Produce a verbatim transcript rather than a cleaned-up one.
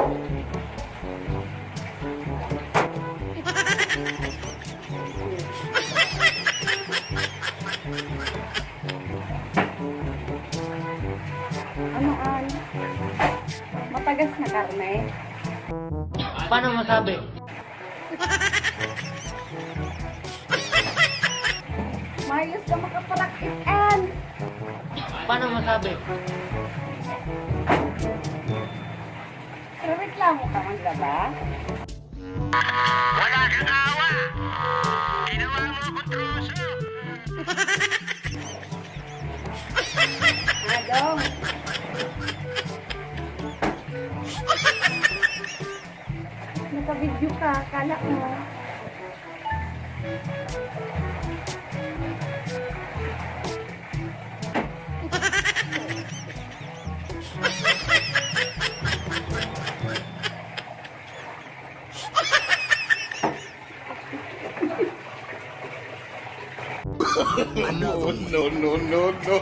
Ano, an? Matagas na karne? Paano masabi? Mayos ka makaparakit, an? Paano masabi? Reklamo ka man, di ba? Wala kang awa! Ginawa mo akong troso! Adong. Naka-video ka, kala mo. No, no, no, no, no.